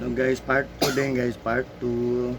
So guys, part 2 din guys, part 2.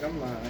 Gamay.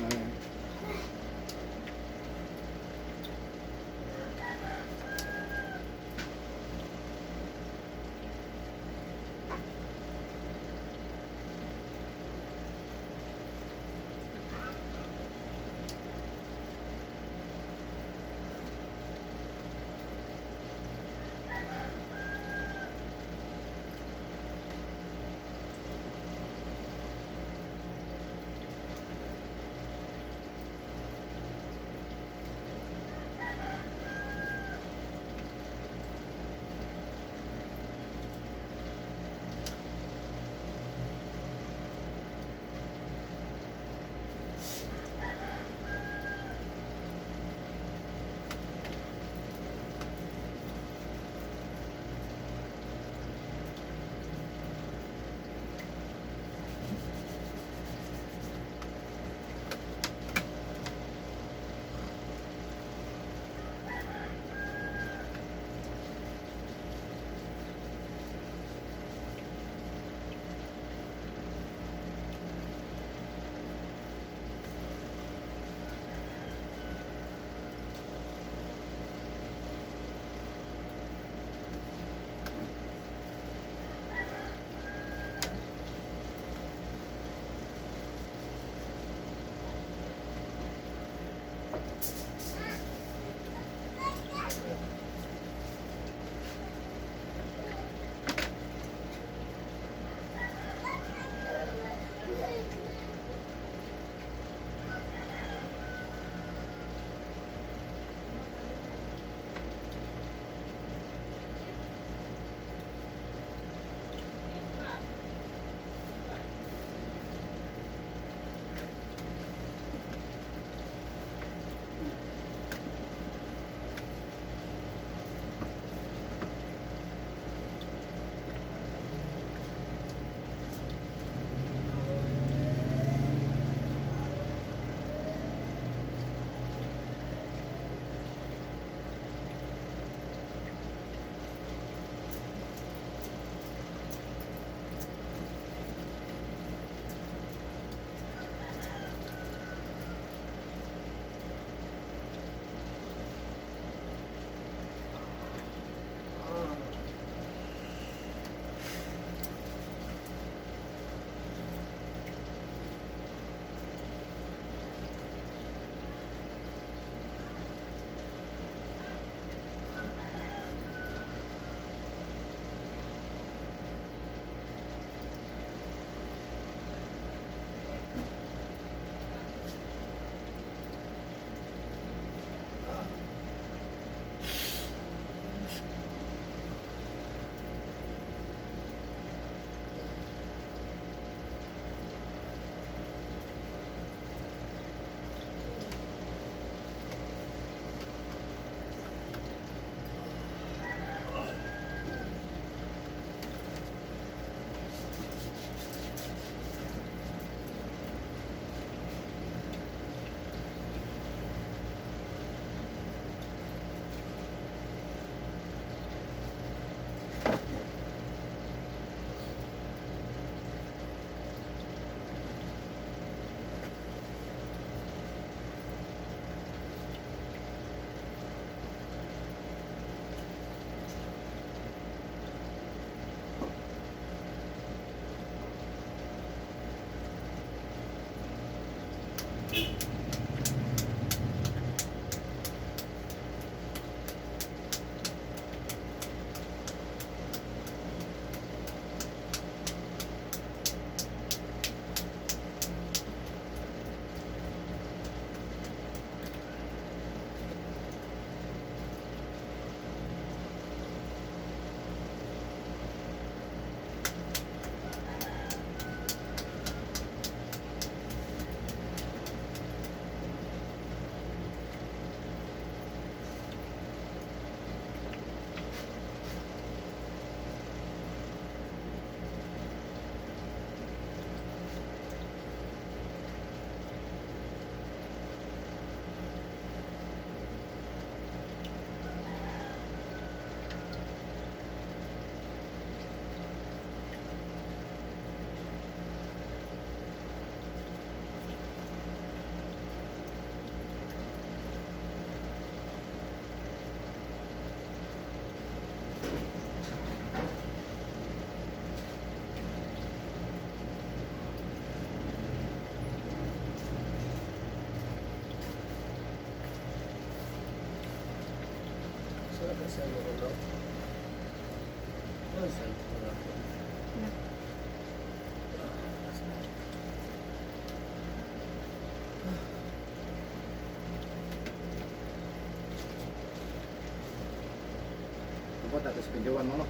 Ata tapos video mo, no?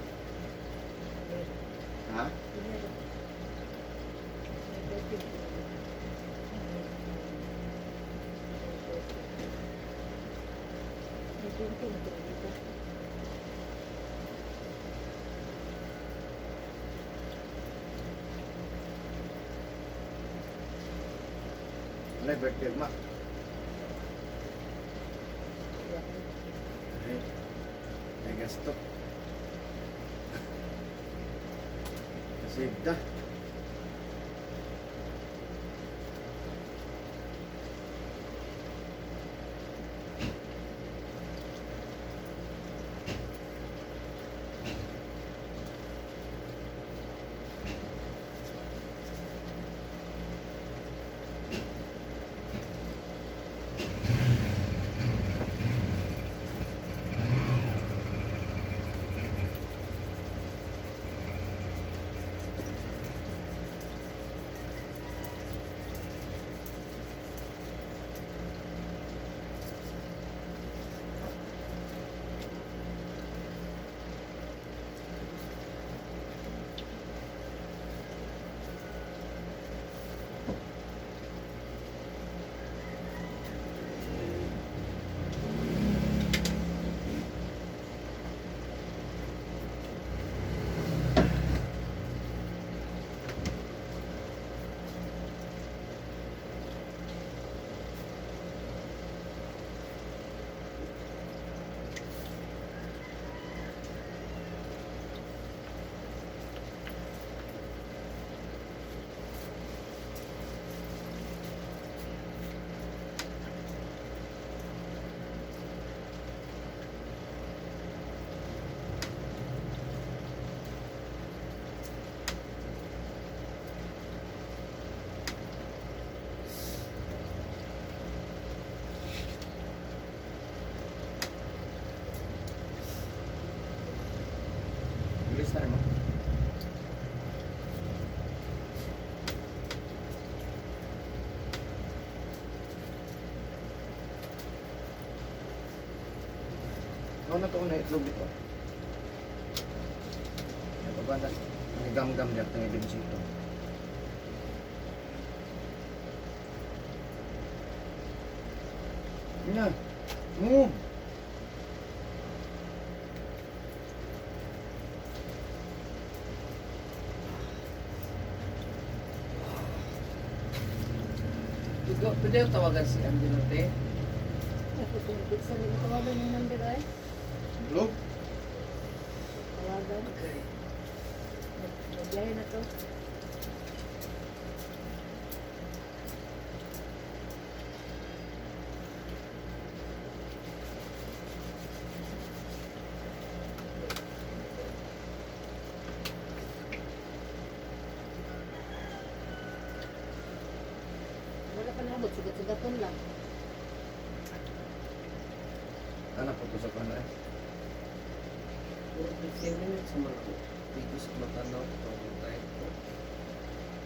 Ha? May 20 na sila dito. Ano yung birthday ma? Ay, ay gasto. Kasi da. Bilis na rin mo. Ano na to na itlog dito? Ito ba na? May gam-gam dito ng dito. Yun na. Move! Dugo, pwede yung tawagan si Andy Lote. Ako tungkol sa mga tawagan yung number ay. Itlog? Tawagan. Okay. Nagbiyahe na to. Wala pa naabot, sugat-sugaton lang. Anak ko to sa kanan eh. Puro 15 minutes sa mga dito sa matanaw ko. Tayo ko.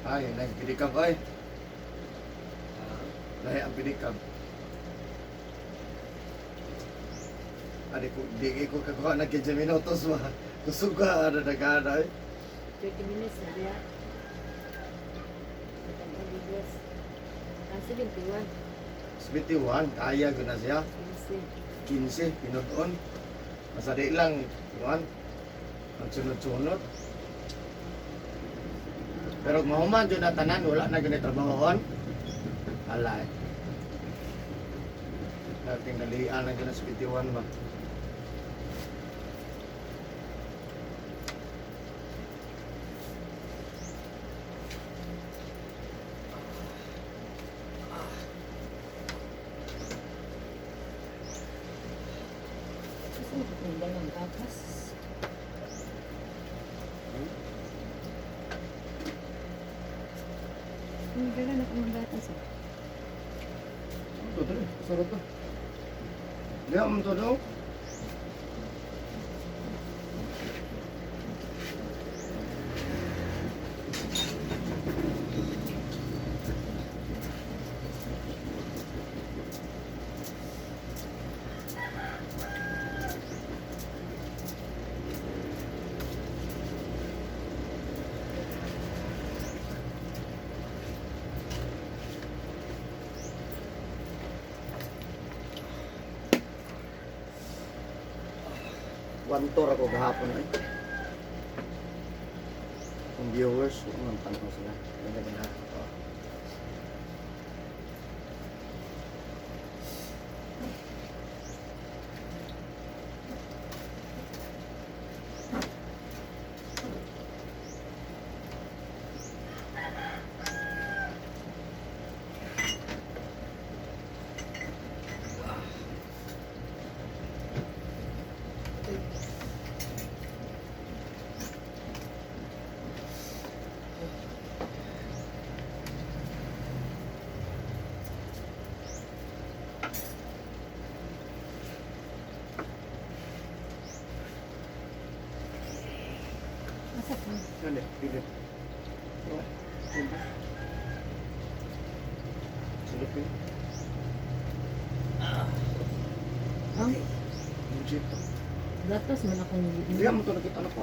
Ay, nagpidikab ay. Ah, Lahi ang pidikab. Adi ko, di ko kakuha na 15 minutos ba. Kusog ka, ano nagana eh. 30 minutes na diya. Matang-pagigwas. Ang 71. 71, kaya ko na siya. 15. 15, pinuton. Basta di lang, kuhan. Magsunod-sunod. Pero kung mahuman dyan na tanan, wala na ganit trabahoon. Alay. Dating dalian lang dyan na 71 ba. Gusto mo patinda ng gatas? Hindi ka na kung gatas eh. Ano to, dali? Sarap to. Di mo to do. One tour ako gahapon eh. Kung viewers, huwag nang tanaw sila. Ganda ganda. Oh. Asa ka? Ganda, ganda. Oh, ganda. Silipin. Ang Yung jeep. gatas man akong Hindi mo ito nakita na po.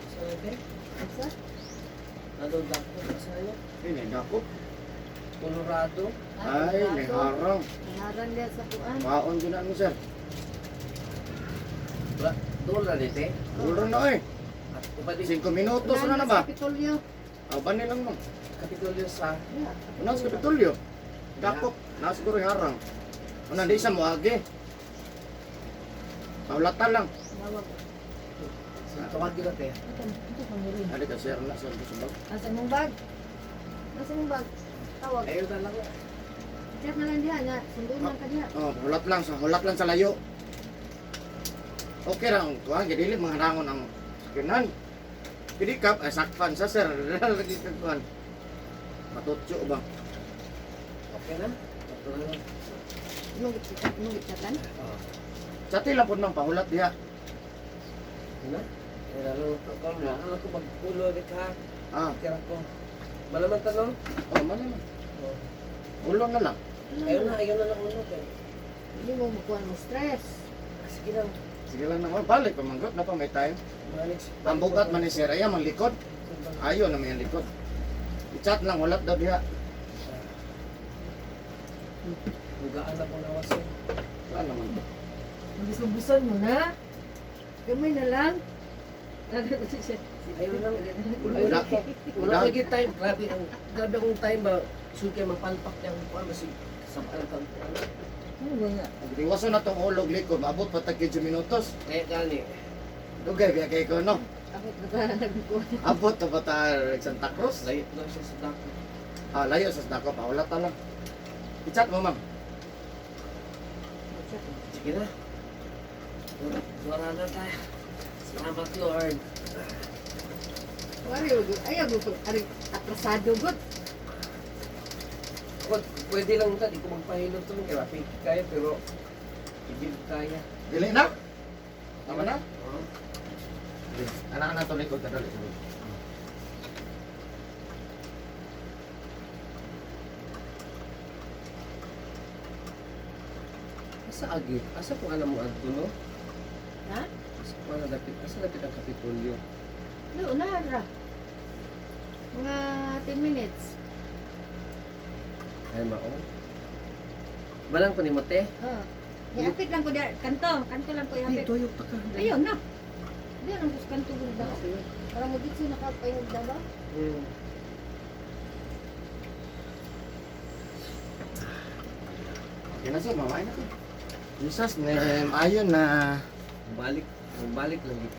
Sabi? Asa? Ano dako sa iyo? Ay, naidako. Colorado. Ay, naharang. Naharang diya sa kuan. Maon din na ano, sir. Wala, doon na dito eh. Ulo na eh. At upadi 5 minutos na na ba? Sa Kapitolyo. Ah, bani lang mo. Kapitolyo sa Yeah. Una sa Kapitolyo. Dakop. Na siguro yung harang. Una, di sa muagi. Paulatan lang. Nawag. sa tawag gila te. Ito, ito pang rin. Ali ka sir na sa subag. Asa mong bag? Asa mong bag? Tawag. Ayaw na lang. Chat na lang diha nga. Sunduin lang ka diha. Oh, hulat lang sa hulat lang sa layo. Okay ra ang kuan, dili maharangon ang sakyanan. Pili ka ay sakpan sa sir. Lagi ka kuan. Matutyo ba? Okay na? Okay na lang. Imong gitchat, imong gitchatan. Oh. Sa lang pud mang pahulat diha. Okay na? Ayaw na lang. Ikaw na. Ano ko magpulo di ka. Ah, Tira ko. Malaman tanong? oh man naman. Oh. Ulo na lang. Ayaw na lang ulo kay. Hindi mo makuha mo stress. Sige lang. Sige lang naman, balik pa manggot na pa may time. Balik. Ang bugat man ni sir, ay ang likod. Ayo na may ang likod. I-chat lang hulat daw diha. Bugaan na kong lawas eh. Wala naman. Magisumbusan mo na. Gamay na lang. Ayaw lang. Wala. Wala. Wala lagi time. Grabe ang time ba. Sulkay mapalpak niya ang kuan basig sa kang kuan. Ano ba nga? Iwaso na tong ulog likod, maabot pa tag 15 minutos. Kaya gani. Dugay biya kay ko no. Ako na nagkuha. Abot na ba ta Santa Cruz? Layo lang siya sa dako. Ah, layo sa Dako, pahulat ta lang. I-chat mo, ma'am. Sige na. Wala na tayo. Salamat Lord. Wari, ayaw ko, ari, atrasado god. Ako, pwede lang ta, di ko magpahilot to kaya mapiki kaya pero hindi kaya. Dili na. Tama na? Oo. Anak na to likod ka dali. Asa agi? Asa kung alam mo adto no? Ha? Asa kung alam dapit? Asa dapit ang Kapitolyo? No, unahan ra. Mga 10 minutes. Ay mao. Balang ko ni mo te. Oh. Iapit lang ko diha, kanto, kanto lang ko Ay, iapit. tuyok ta ka. Ayaw na. Diyan lang ko sa kanto gud daw. Para mo dito nakapayog daw ba? Hmm. Okay na sir, mamain na ko. Jesus name, ayon na. Balik, balik lang.